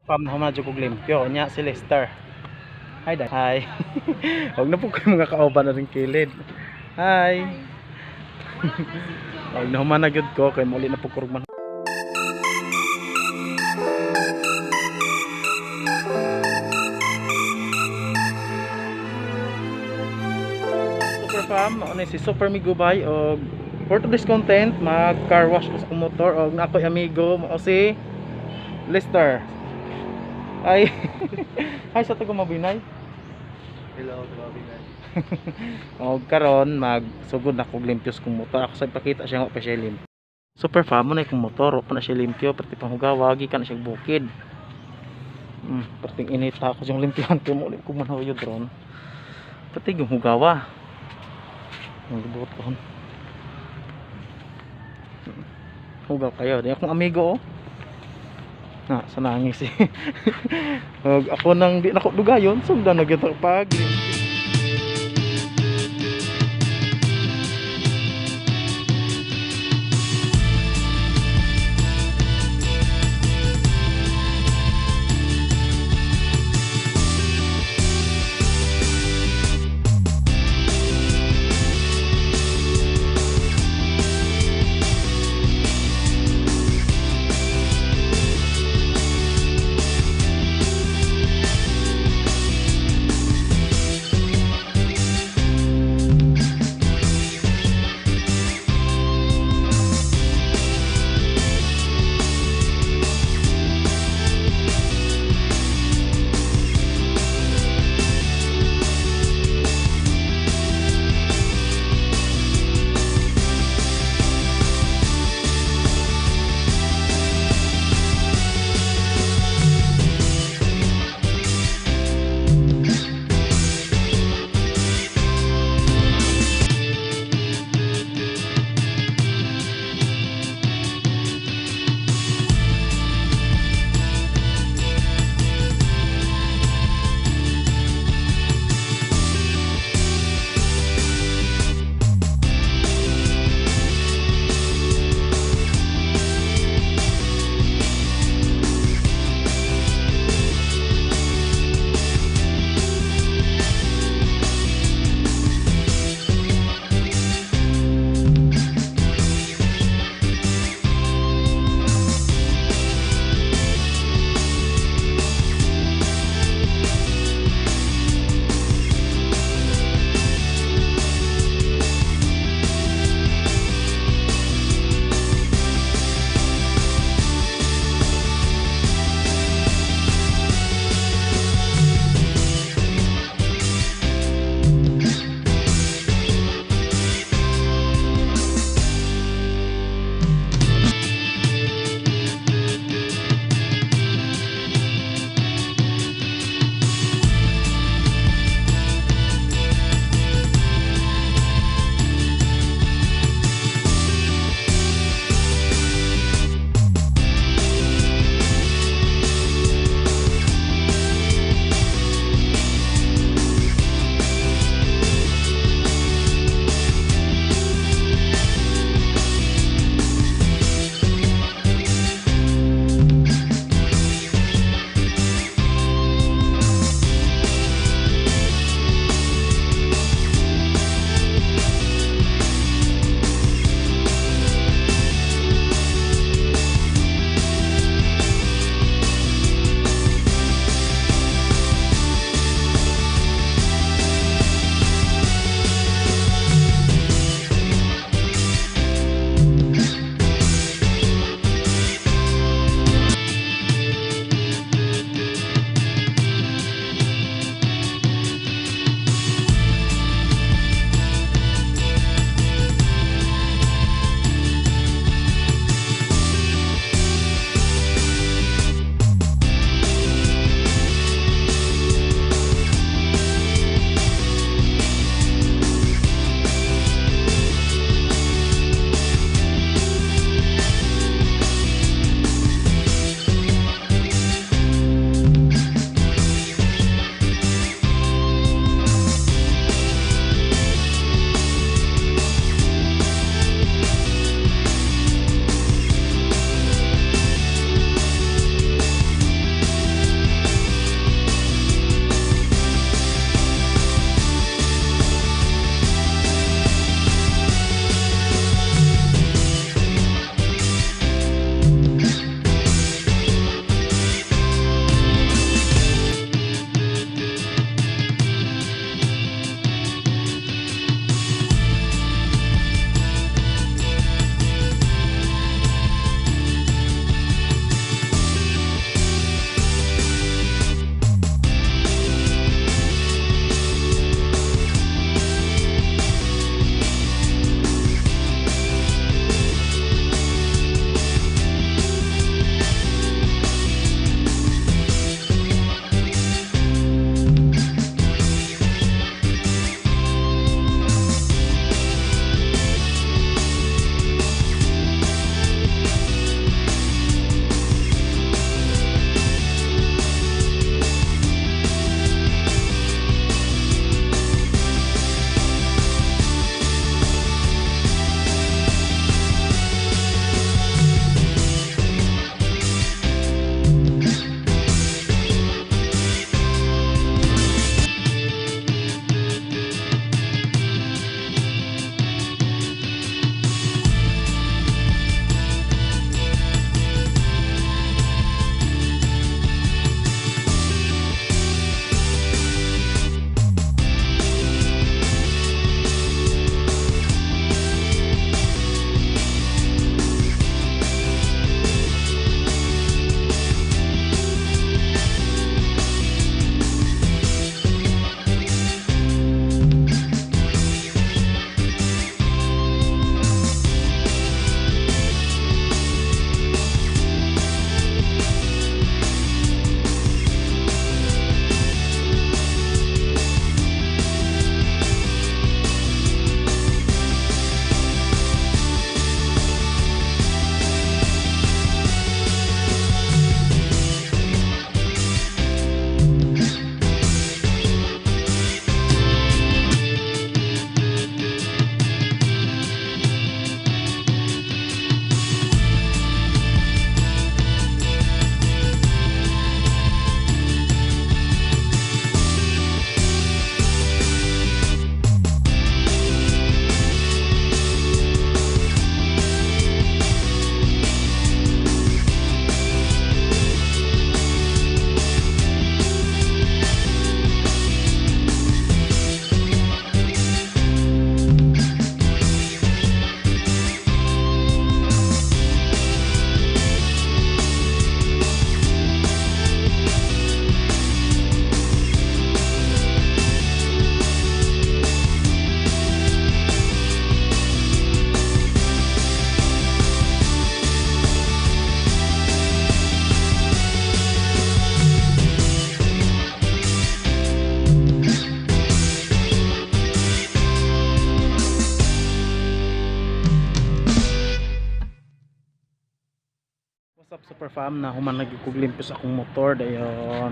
Pam na human jud kog limpyo nya si Lester. Hi dai. Hi. Wag na po kayo mga kauban na rin kilid. Hi. Wag na human na gyud ko kay muli na po kurog man. Super fam, mao ni si Super Migubay og for today's content mag car wash ko sa akong motor og na ako'y amigo mao si Lester. Hi. Hi sa taga Mabinay. Hello, grabe man. Og karon magsugod na kog limpyos kong motor. Ako sa ipakita siya nga pa siya limpyo. Super fam mo na kong motor, wa pa na siya limpyo, perti panghugawa gikan na siya bukid. Perting init ako siyang limpyohan kay mo ulit ko manhuyod ron. Pati yung hugawa. Ang lubot ko. Hugaw kayo. Di akong amigo oh. Na, sa nangis eh. Og ako nang di nako dugayon, sundan na gyud ako pag Fam, na human na gyud kog limpyo sa akong motor dayon.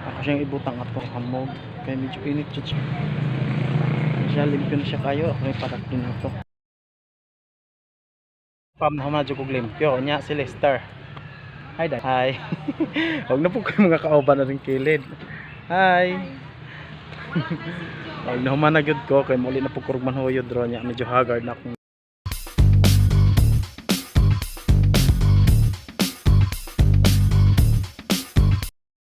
Ako siyang ibutang ato hamog kay medyo init jud siya. Siya limpyo na siya kayo, ako yung padak din ato. Fam, na human jud kog limpyo nya si Lester. Hi dad. Hi. Huwag na po kayo mga kauban na rin kilid. Hi. Og nahuman na gyud ko kay muli na po kurog manhuyod ro niya, medyo haggard na akong